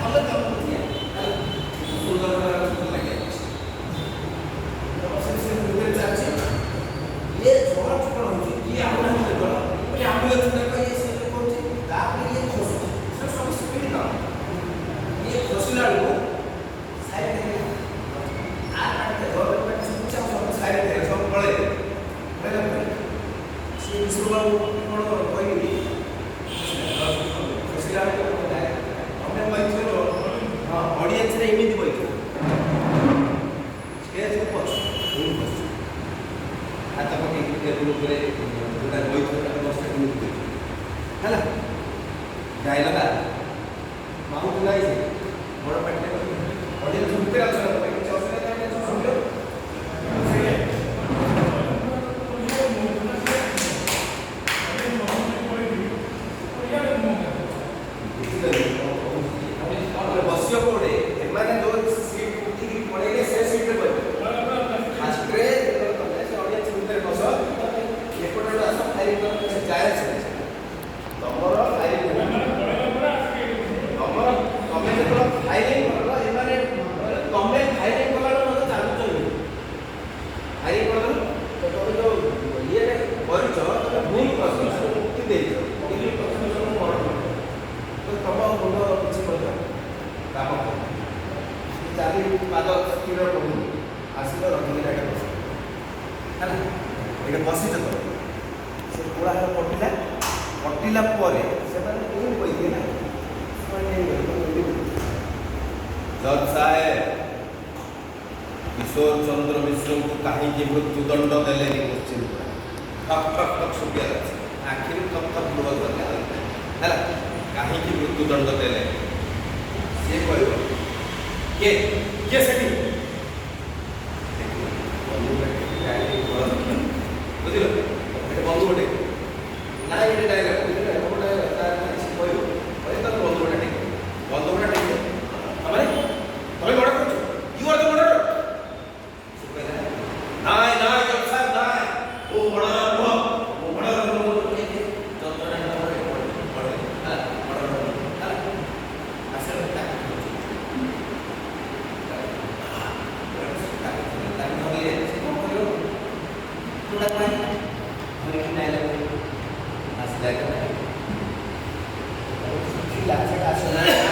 କଲେ ତମକୁ ଦିଆ ହେଲା, ସୁନ୍ଦର ଲାଗେ। ସେ ଭିତରେ ଚାଲିଛି, ଇଏ ଝଡ଼ ଛପଡ଼ ହେଉଛି, କିଏ ଆମ୍ବୁଲାନ୍ସ କର ବୋଲି ଆମ୍ବୁଲାନ୍ସ ଡାକ, ଇଏ ସେ କରୁଛି। ତାପରେ ଇଏ ଖସୁଛି, ସେ ସବୁ ସ୍ପିଡ୍ କାମ। ଇଏ ଖସିଲା ବେଳକୁ ସାଇଡ୍ ଦେଖିଲା, ଆ ପାଟିରେ ଗଭର୍ଣ୍ଣମେଣ୍ଟ ପାଟି ଶୁଭୁଛି, ଆଉ ସବୁ ସାଇଡ୍ ଦେଖିଲା, ସବୁ ପଳେଇଲେ। ପଳେଇଲା ପରେ ସିଏ ବିଷ୍ଣୁବାବୁ କ'ଣ କହିବି, ଖସିଲା ବେଳକୁ ତମେ କହିଥିବ, ହଁ, ଅଡ଼ିଏନ୍ସରେ ଏମିତି କହିଥିବ, ଷ୍ଟେଜକୁ ପଛ ଏମିତି ବସିଛ, ହାତ ପକେଇକି ଟେବୁଲ ଉପରେ ଯୋଉଟା ବହିଥିବ ତାକୁ ବସିଛ, ଏମିତି ବହିଥିବ ହେଲା। ଡାଇଲଗ ମାଉଥ ନାହିଁ, ସେ ବଡ଼ ପାଟିରେ ଅଡ଼ିଏନ୍ସ ଭିତରେ ଅଛ, କିଛି ଅସୁବିଧା ନାହିଁ, ଶୁଣିଲ। ବସିବ କୋଉଠି? ଏମାନେ ଯୋଉ ସିଟ୍ ଉଠିକି ପଳେଇଲେ, ସେ ସିଟ୍ରେ କହିବେ। ଫାଷ୍ଟରେ ଯେତେବେଳେ ତମେ ସେ ଅଡ଼ିଏନ୍ସ ଭିତରେ ବସ, ତମେ ଏପଟେ ଆସ, ଫାୟାରିଂ କର, ଯାଏ ତମର ଫାୟାରିଂ। ତମର ତମେ ଯେତେବେଳେ ଫାୟାରିଂ କର, ଏମାନେ ତମେ ଫାୟାରିଂ କଲାବେଳେ ମୋତେ ଚାଲୁଛ, ଫାୟାରିଂ କରିଦେଲ ତ ତମେ ଯୋଉ ଇଏଟା କରିଛ, ତମେ ଭୁଲ କରିଛ, ମୁକ୍ତି ଦେଇଛ, କିନ୍ତୁ ପ୍ରଥମେ ସବୁ ମରଣ ତ ତମ ମୁଣ୍ଡ କିଛି କରିବ କାମ କର, ଚାରି ପାଦ ସ୍ଥିର ପଡ଼ୁନି, ଆସିଲ ରଖିକିନା ଏଇଟା ବସ ହେଲା। ଏଇଟା ବସିଛ ତ ସେ କୋଳାହଳ କଟିଲା। କଟିଲା ପରେ ସେମାନେ ଏମିତି କହିଥିଲେ ନା, ସେମାନେ ଜଜ୍ ସାହେବ, କିଶୋର ଚନ୍ଦ୍ର ମିଶ୍ରଙ୍କୁ କାହିଁକି ମୃତ୍ୟୁଦଣ୍ଡ ଦେଲେନି? କୋଶ୍ଚିନ୍ ପୁରା ଠକ୍ ଠକ୍ ଠକ୍ ଶୁଭିବାର ଅଛି, ଆଖିରୁ ଠକ୍ ଠକ୍ ଲୁହ ଝରିଲା ହେଲା। କାହିଁକି ମୃତ୍ୟୁଦଣ୍ଡ ଦେଲେ? ସିଏ କହିବ, କିଏ କିଏ ସେଠି ବନ୍ଧୁକ, ବୁଝିଲ? ଏଠି ବନ୍ଧୁକ ଗୋଟେ ନାଇଁ, ଏଠି ଡାଇଲଗ, ବୁଝିଲ? ତାର ସେ କହିବ, କହିବ ତାର ବନ୍ଧୁକଟା ଟିକେ, ବନ୍ଧୁକଟା ଟିକେ, ତାମାନେ ତମେ ମର୍ଡର କରୁଛ, you are the murderer। ସେ କହିଲା, ନାଇଁ ନାଇଁ ଜଜ୍ ସାହେବ, ନାଇଁ, ମୁଁ ମର୍ଡର ନୁହଁ, ମୁଁ ମର୍ଡର ନୁହଁ। ଯନ୍ତ୍ରଣା ହେଲା, ମର୍ଡର ହେଲା। ଆସିଲା, ତାକୁ ତାକୁ ଧରିଲେ ସେ କ'ଣ କରିବ? ଯୋଉଟା କହିଲା ଧରିକି ଡାଇଲଗ ଆସିଲା, ଥିଲା ସେଟା ଆସିଲା।